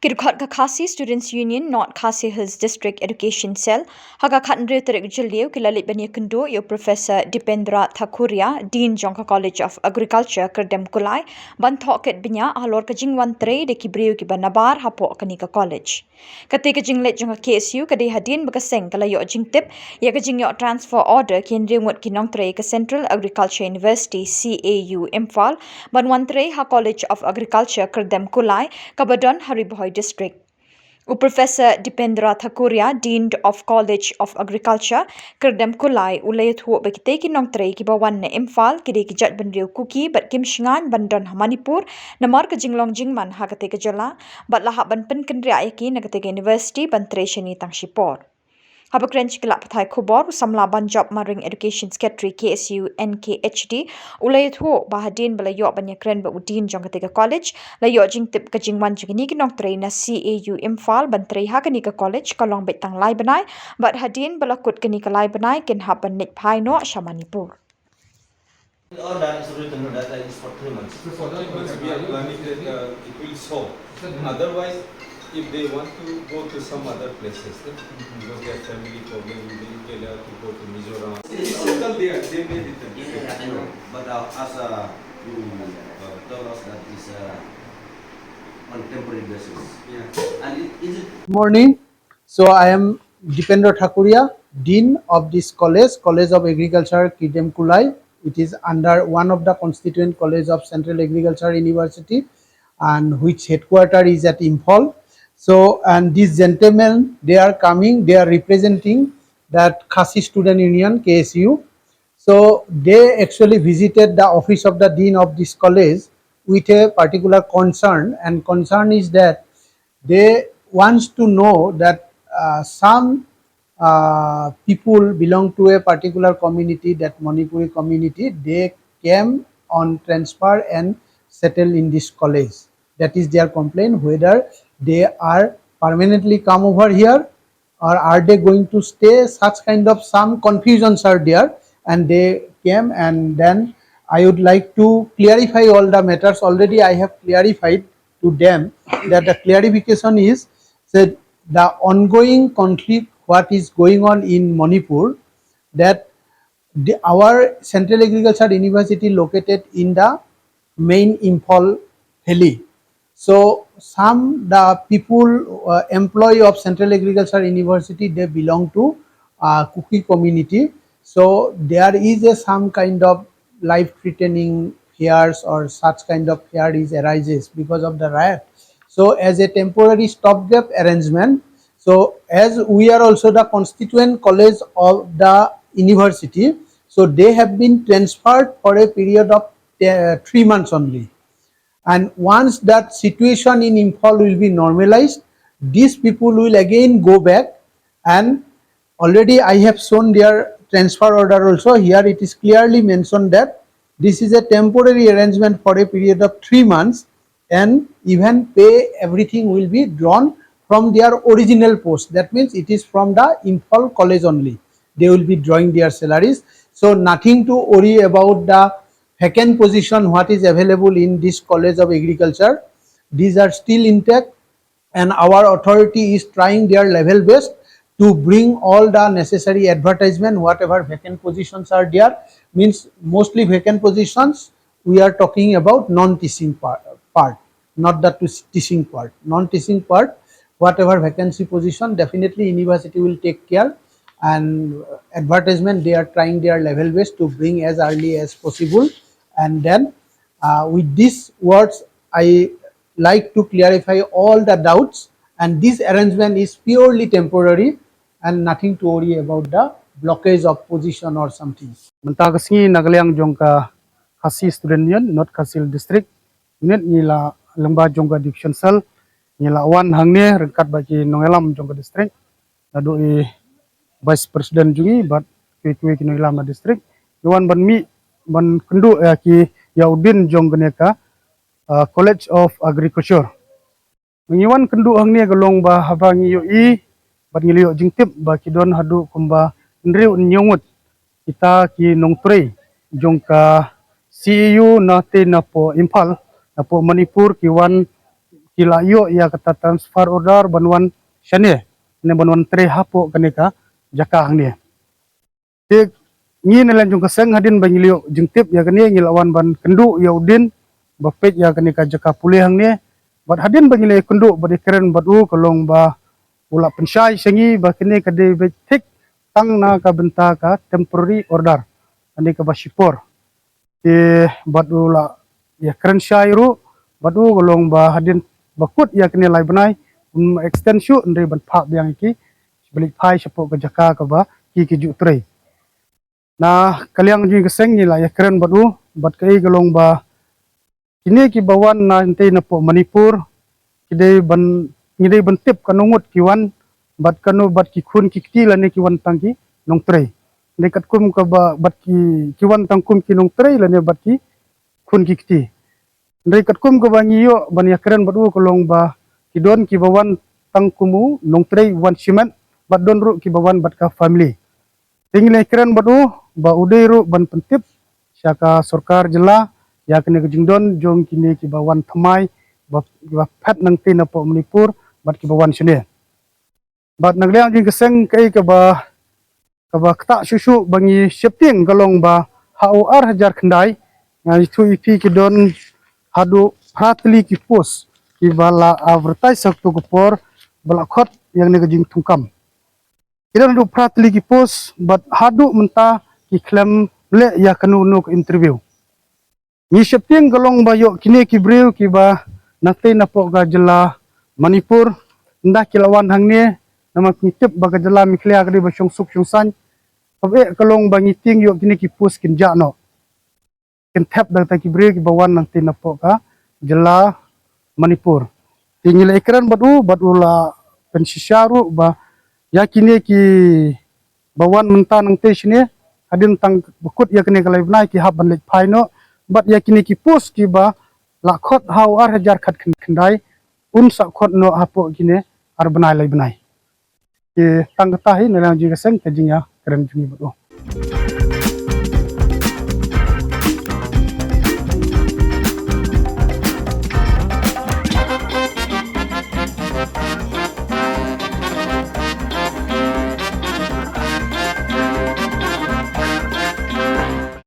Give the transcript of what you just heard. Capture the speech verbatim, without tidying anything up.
Ki dkhot ka Khasi Students Union, North Khasi Hills District Education Cell, ha ka khathynriew tarik Jylliew ki la leit ban ïakynduh ïa u Professor Dipendra Thakuria, Dean jong ka College of Agriculture, Kyrdem Kulai, ban thoh kit bniah halor ka jingwan trei da ki briew kiba nabar hapoh kane ka college. Kata ka jingleit jong ka K S U ka dei hadien ba ka seng ka la ïoh jingtip ïa ka jingïoh transfer order ki hynriew ngut ki nongtrei ka Central Agriculture University, C A U, Imphal, ban wan trei ha College of Agriculture, Kyrdem Kulai, kaba don ha Ri Bhoi District. U Professor Dipendra Thakuria, Dean of College of Agriculture, Kyrdem Kulai, u la ïathuh ba kitei ki nongtrei kiba wan na Imphal ki dei ki jaitbynriew Kuki bad kim shngaiñ ban don ha Manipur namar ka jinglong jingman ha katei ka jylla, bad la hap ban pynkynriah ïa ki na katei ka university ban trei shane tang shipor. Haba kren sha ki lad pathai khubor, u samla Banjop Maring, Education Secretary, K S U N K H D, u la ïathuh ba hadien ba la ïoh ban ïakren bad u Dean jong katei ka college, la ïoh jingtip ka jingwan jong kine ki nongtrei na C A U Imphal ban trei ha kane ka college ka long beit tang lai bnai, bad hadien ba la kut kane ka lai bnai kin hap ban leit phai noh sha Manipur. All that is written, that is for three months. For three months we are planning that uh, it will solve. Otherwise, if they want to go to some other places, then because their family problem, they, they have to go to Mizoram. It's settled there, they may return. But uh, as uh, you uh, told us that is uh, on temporary basis. Yeah. And it, is it Morning. So I am Dipendra Thakuria, Dean of this college, College of Agriculture, Kyrdem Kulai. It is under one of the constituent college of Central Agriculture University, and which headquarter is at Imphal. So, and these gentlemen, they are coming, they are representing that Khasi Student Union, K S U. So they actually visited the office of the dean of this college with a particular concern, and concern is that they wants to know that uh, some uh, people belong to a particular community, that Manipuri community, they came on transfer and settle in this college. That is their complaint, whether they are permanently come over here or are they going to stay. Such kind of some confusions are there, and they came, and then I would like to clarify all the matters. Already I have clarified to them that the clarification is that the ongoing conflict, what is going on in Manipur, that the, our Central Agriculture University located in the main Imphal Valley. So some the people uh, employee of Central Agriculture University, they belong to uh, Kuki community. So there is a some kind of life threatening fears or such kind of fear is arises because of the riot. So as a temporary stopgap arrangement, so as we are also the constituent college of the university, so they have been transferred for a period of uh, three months only. And once that situation in Imphal will be normalized, these people will again go back, and already I have shown their transfer order also. Here it is clearly mentioned that this is a temporary arrangement for a period of three months, and even pay, everything will be drawn from their original post. That means it is from the Imphal college only. They will be drawing their salaries. So nothing to worry about the vacant position what is available in this College of Agriculture. These are still intact, and our authority is trying their level best to bring all the necessary advertisement, whatever vacant positions are there. Means mostly vacant positions, we are talking about non-teaching par- part, not the tus- teaching part. Non-teaching part, whatever vacancy position, definitely university will take care, and advertisement, they are trying their level best to bring as early as possible. And then uh, with these words, I like to clarify all the doubts, and this arrangement is purely temporary and nothing to worry about the blockage of position or something. Mynta ka sngi na ka liang jong ka Khasi Student Union, North Khasi Hills District Unit, ngi la lyngba jong ka Education Cell, ngi la wan hangne ryngkat bad ki nongïalam jong ka district, naduh i Vice President jong ngi bad kiwei kiwei ki nongïalam na district, ngi wan ban mih ban kynduh ïa ki, ïa u dean jong kane ka uh, College of Agriculture. Ngi wan kynduh hangne ka long ba haba ngi ïohi bad ngi la ïoh jingtip ba ki don haduh kumba hynriew hynñiew ngut kita ki nongtrei jong ka C A U na te napoh Imphal, napoh Manipur, ki wan ki la ïoh ïa kata transfer order ban wan shane, ne ban wan trei hapoh kane ka jaka hangne. Te ngi na liang jong ka seng hadien ba ngi la ïoh jingtip ïa kane, ngi la wan ban kynduh ïa u Dean ba peit ïa kane ka jaka pule hangne. Bad hadien ba ngi la kynduh bad ïakren bad u, ka long ba u la pynshai sha ngi ba kane ka dei beit thik tang na ka bynta ka temporary order, kane kaba shipor. Te bad u la ïakren shai ruh bad u, ka long ba hadien ba kut ïa kane lai bnai, um extend shuh, hynrei ban phah biang ïa ki ba leit phai shapoh ka jaka kaba ki ki ju trei. Na ka liang jong ka seng ngi la ïakren bad u, bad kaei ka long ba kine kiba wan na hangtei napoh Manipur, ki dei ban, ngi dei ban tip kano ngut ki wan, bad kano, bad ki khun ki kti lane ki wan tang ki nongtrei. Hynrei katkum kaba, bad ki, ki wan tang kum ki nongtrei lane bad ki khun ki kti. Hynrei katkum kaba ngi ïoh ban ïakren bad u, ka long ba ki don kiba wan tang kum u nongtrei wan shimet, bad don ruh kiba wan bad ka family. Te ngi la ïakren bad u ba u dei ruh ban pyntip sha ka sorkar jylla ïa kane ka jingdon jong kine kiba wan thymmai, ba, ba phet na hangtei napoh Manipur bad kiba wan shane. Bad na ka liang jong ka seng kaei kaba, kaba ktah shuh shuh ba ngi sheptieng ka long ba ha u ar hajar khyndai, nga ïathuh ïa phi, ki don haduh phra tylli ki post kiba la advertise ha kato ka por ba la khot ïa kane ka jingthungkam. Ki don haduh phra tylli ki post bad haduh mynta ki khlem leh ïa kano kano ka interview. Ngi sheptieng ka long ba ïoh kine ki briew kiba na hangtei napoh ka jylla Manipur, ynda ki la wan hangne, namar ngi tip ba ka jylla Meghalaya ka dei ba shong suk shong saiñ. Kaba eh ka long ba ngi tieng ïoh kine ki post kin jah noh, kin thep da kita ki briew kiba wan na hangtei napoh ka jylla Manipur. Te ngi la ïakren bad u, bad u la pynshisha ruh ba ïa kine kiba wan mynta na hangtei shane, hadien tang ba kut ïa kane ka lai bnai ki hap ban leit phai noh, bad ïa kine ki post kiba la khot ha u ar hajar khat khyn-, khyndai, un sa khot noh hapoh kine ar bnai lai bnai. Te tang kata hi na liang jong ka seng ka jingïakren jong ngi bad u.